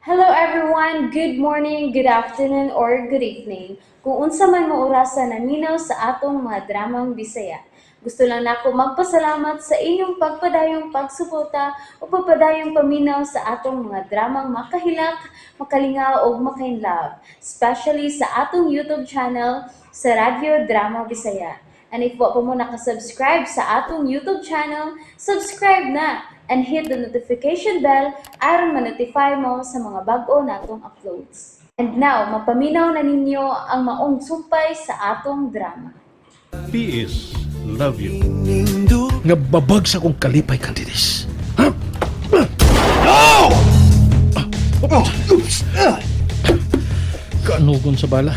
Hello everyone! Good morning, good afternoon, or good evening. Kung unsa man mo orasa naminaw sa atong mga dramang Bisaya. Gusto lang nako magpasalamat sa inyong pagpadayong pagsuporta o pagpadayong paminaw sa atong mga dramang makahilak, makalingaw ug makainlove, especially sa atong YouTube channel sa Radyo Drama Bisaya. And if wa pa mo nakasubscribe sa atong YouTube channel, subscribe na and hit the notification bell aron ma-notify mo sa mga bag-o natong uploads. And now, mapaminaw na ninyo ang maong sumpay sa atong drama. PS love you. Nga babag sa akong kalipay kang Dennis. Ha? No! Oh, oops! Ah. Kaanugon sa bala.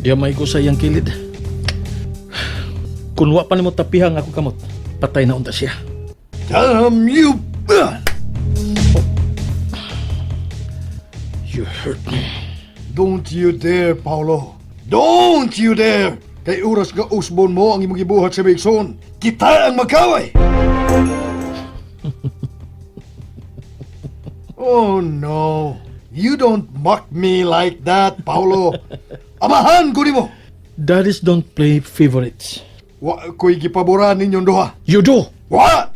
Yamay ko sa iyang kilid. Kung wa pa nimo tapihang ako kamot, patay na unta siya. Damn you! Ah. You hurt me. Don't you dare, Paolo. Don't you dare! Kay oras nga usbon mo ang imong gibuhat sa Bigson. Kita ang magkaway! Oh no. You don't mock me like that, Paolo. Amahan ko nimo. Daddies don't play favorites. Wa ko'y gipaboran ninyong duha. You do! Wa!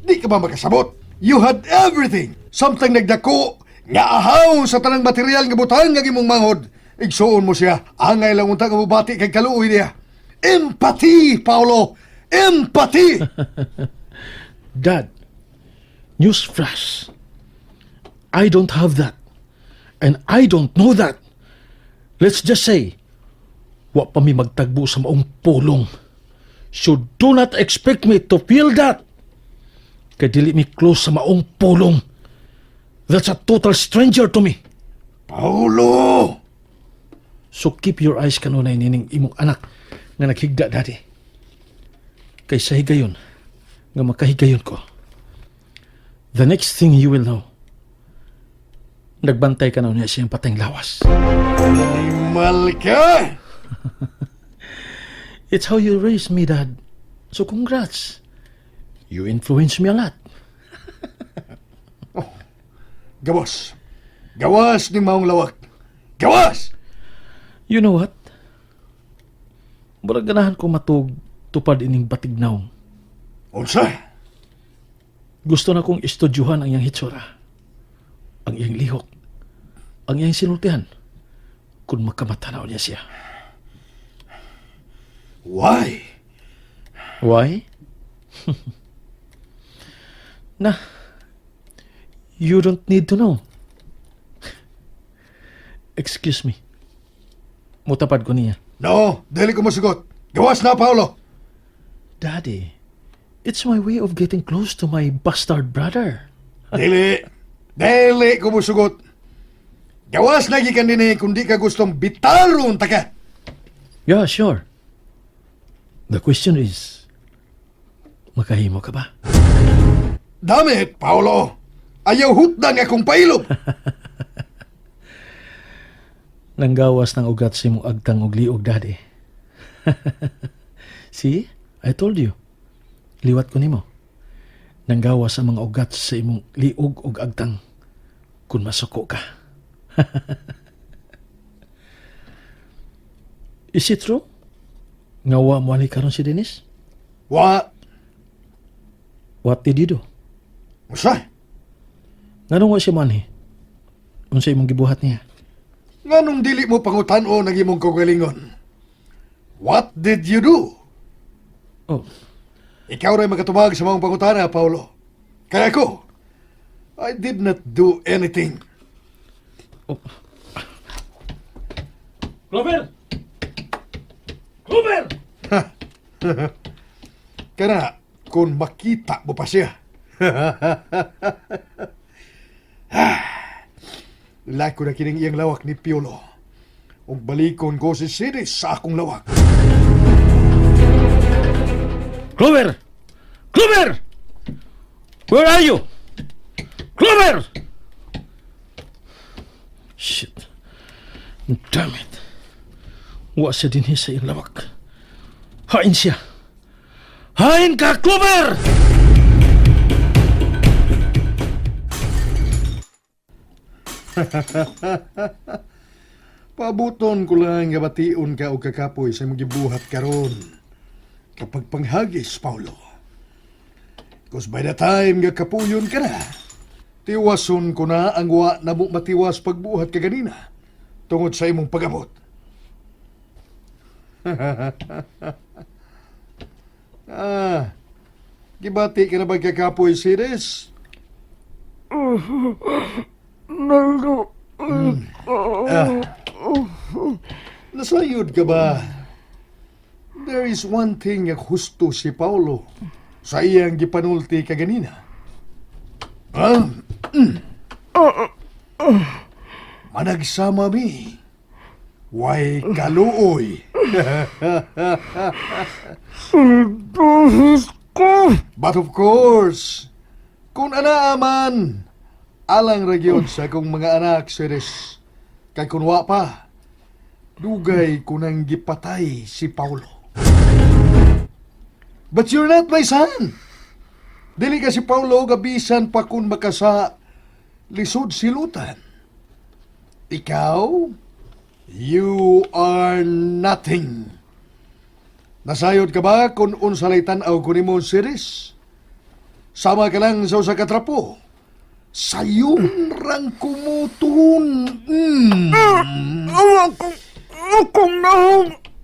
Di ka ba makasabot? You had everything. Samtang nagdako, nga ahaw sa tanang material nga butang nga imong manghod. Igsuon mo siya. Angay lang unta nga mobati kay kaluoy niya. Empathy, Paolo! Empathy! Dad, newsflash. I don't have that. And I don't know that. Let's just say, wa pa mi magtagbo sa maong pulong. So do not expect me to feel that. Kay dili mi close sa maong pulong. That's a total stranger to me. Paolo! So keep your eyes kanunay nining imong anak nga naghigda, Daddy. Kay sa higayon, nga makahigayon ko. The next thing you will know, nagbantay ka na niya siyang patayng lawas. Animal ka! It's how you raised me, Dad. So congrats. You influenced me a lot. Gawas! Gawas ni maong lawak! Gawas! You know what? Murag ganahan ko matug tupad ining batig nawong. Unsa? Gusto na kong estudyuhan ang iyang hitsura, ang iyang lihok, ang iyang sinultihan, kung makamata na niya siya. Why? Why? Na, you don't need to know. Excuse me. Mutapad ko niya. No, dili ko mosugot. Gawas na, Paolo! Daddy, it's my way of getting close to my bastard brother. Dili. Dili ko mosugot. Gawas na gikan dinhi kung di ka gustong bitaron ta ka. Yeah, sure. The question is, makahimo ka ba? Damn it, Paolo. Ayaw hutdan akong pailob. Nanggawas ng ugat sa imong agtang og liog, Daddy. See? I told you. Liwat ko nimo. Nanggawas ang mga ugat sa imong liog og agtang kung masuko ka. Is it true? Nga wa mo ani karon si Dennis? Wa. What did you do? Unsa? Nganong wa siya moanhi? Unsa imong gibuhat niya? Nganong dili mo pangutan-on ang imong kaugalingon? What did you do? Oh, Ikaw ray makatubag sa maong pangutana, Paolo. Kaya ako, I did not do anything. Oh. Clover! Clover! Kana, kung makita mo pa siya. Lako na kining iyang lawak ni Piolo. Ug balikon ko si Sidis sa akong lawak. Clover! Clover! Where are you? Clover! Shit. Damn it. Wa siya dinhi sa iyang lawak. Hain siya. Hain ka, Clover! Paabuton ko lang nga bation ka og kakapoy sa imong gibuhat karon. Kapag panghagis, Paulo. Cause by the time nga kapuyon ka na, tiwason ko na ang wa na mo matiwas pagbuhat ka ganina tungod sa imong pag-abot. Ah, gibati ka na ba kakapoy, Ceres? Ah. Nasayod ka ba? There is one thing nga husto si Paulo sa iyang gipanulti kaganina. Ah? Managsama mi. Way kaluoy. But of course, kung anaa man, alang ra gyud sa akong mga anak, Ceres. Kay kun wa pa, dugay ko nang gipatay si Paulo. But you're not my son. Dili ka si Paulo gabisan pa kun makasa lisod silutan. Ikaw, you are nothing. Nasayod ka ba kung unsalay tan-aw ko nimo, Ceres? Sama ka lang sa usa ka trapo. Sayon rang kumuton.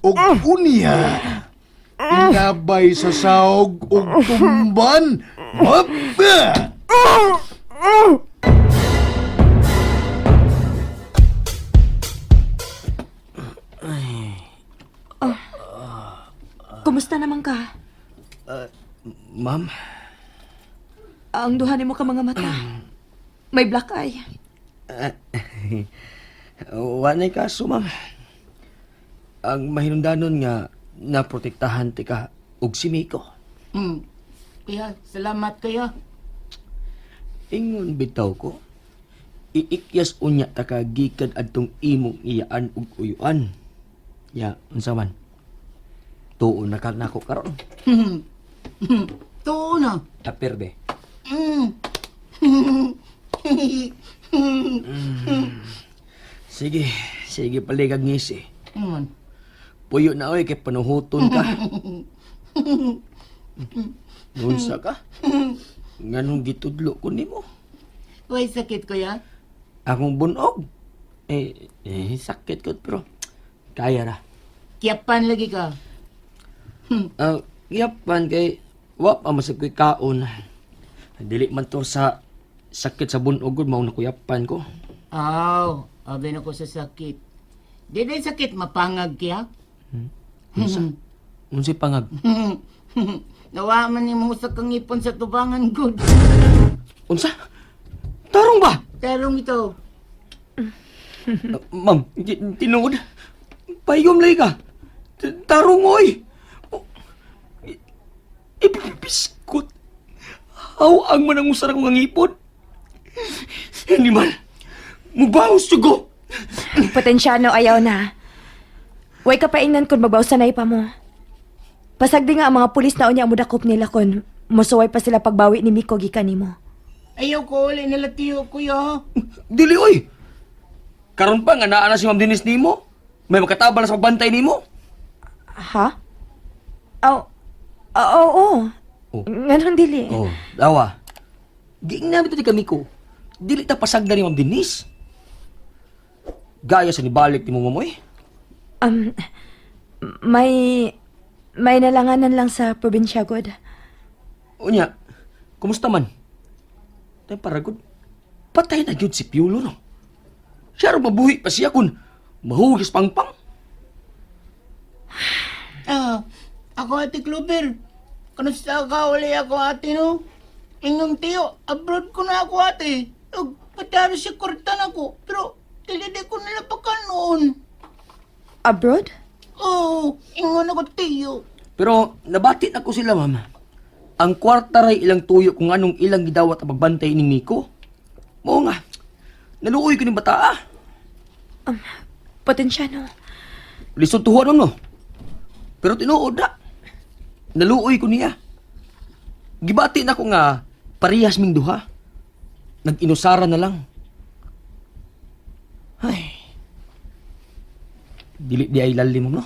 Og unya. Inabay sa saog og tumban. Mapa! Kumusta naman ka? Ma'am, Ang duha nimo ka mga mata. May black eye. wa na'y kaso, ma'am. Ang mahinungdanon nga naprotektahan ti ka og si Miko. Kuya, salamat kuya. Ingon bitaw ko. Iikyas unya ta ka gikan adtong imong iyaan ug uyuan. Ya, unsa man? Tuon na ka nako karon. Tuo na. Tapir be. Sige, sige paligag ngisi. Puyo na oy kay panuhuton ka. Nunsa ka? Nganong gitudlo ko nimo? Way sakit kuya. Akong bunog. Eh, eh sakit ko pero kaya ra. Kiyapan lagi ka. Ah, giyapan kay wa pa masag ko'y kaon. Dili man to sa sakit sa bunog gud mao na kuyapan ko. Aw, abi na ko sa sakit. Di din sakit mapangag kaya. Unsa? Unsay pangag? Nawa man ni mo sa kangipon sa tubangan gud. Unsa? Tarong ba? Tarong ito. Ma'am, tinuod. Payom lay ka. Tarong oy. Oh, Ipipiskot. Aw ang manangusar akong angipon. Hindi man. Mubawas sugo. Potensyano ayaw na. Way ka paingnan kun magbawsanay pa mo. Pasagdi nga ang mga pulis na unya ang mudakop nila kon musuway pa sila pagbawi ni Miko gikan nimo. Ayaw ko uli nila tiyo kuya. Dili oy. Karon pa nga naa na si Ma'am Denise nimo. May makatabal na sa pagbantay nimo. Ha? Aw, oo, oo. Oh. Nganong dili? Oh, dawa. Giingnan bitaw di kami ko. Dili ta pasagdan ni Ma'am Denise. Gaya sa nibalik ni mo mamoy. Um, may, may nalanganan lang sa probinsya, God. Unya, kumusta man? Tay paragod. Patay na gyud si Piolo no. Siya ra mabuhi pa siya kun mahugis pangpang. Ah, ako ate Clover. Kanusta ka uli ako ate no? Ingong tiyo, abroad ko na ako ate. Ug pataro si kurtan ako, pero dili di ko nila noon. Abroad? Oo, ingon ako tiyo. Pero nabati na ko sila, ma'am. Ang kwarta ray ilang tuyo kung anong ilang gidawat ang pagbantay ni Miko. Mao nga. Naluoy ko ning bata ah. Potensyano. Lisod tuhuan ma'am no. Pero tinuod na. Naluoy ko niya. Gibati na ko nga parehas ming duha. Nag-inusara na lang. Ay. Dili di ay lalim no.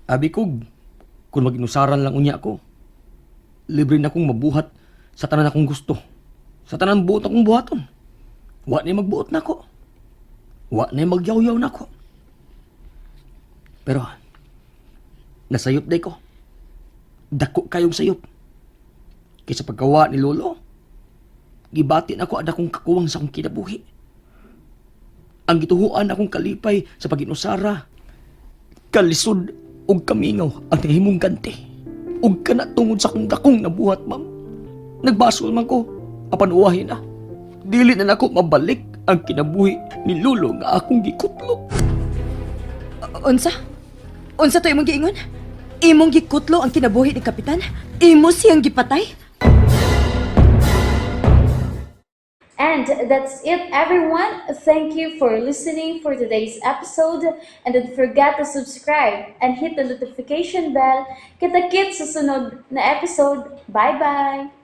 Abi kog kung maginusaran lang unya ko. Libre na kong mabuhat sa tanan akong gusto. Sa tanan buot akong buhaton. Wa na magbuot nako. Wa na magyawyaw nako. Pero nasayop day ko. Dako kayong sayop. Kaysa pagkawa ni Lolo, gibati na ko ada kong kakuwang sa akong kinabuhi. Ang gituhuan akong kalipay sa paginusara. Kalisod ug kamingaw ang nahimong ganti. Ug kana tungod sa akong dakong nabuhat, ma'am. Nagbasol man ko, apan uwahin na. Dili na nako mabalik ang kinabuhi ni Lolo nga akong gikutlo. Unsa? Unsa to imong giingon? Imong gikutlo ang kinabuhi ni Kapitan? Imo siyang gipatay? And that's it, everyone. Thank you for listening for today's episode. And don't forget to subscribe and hit the notification bell. Kita-kits sa sunod na episode. Bye-bye!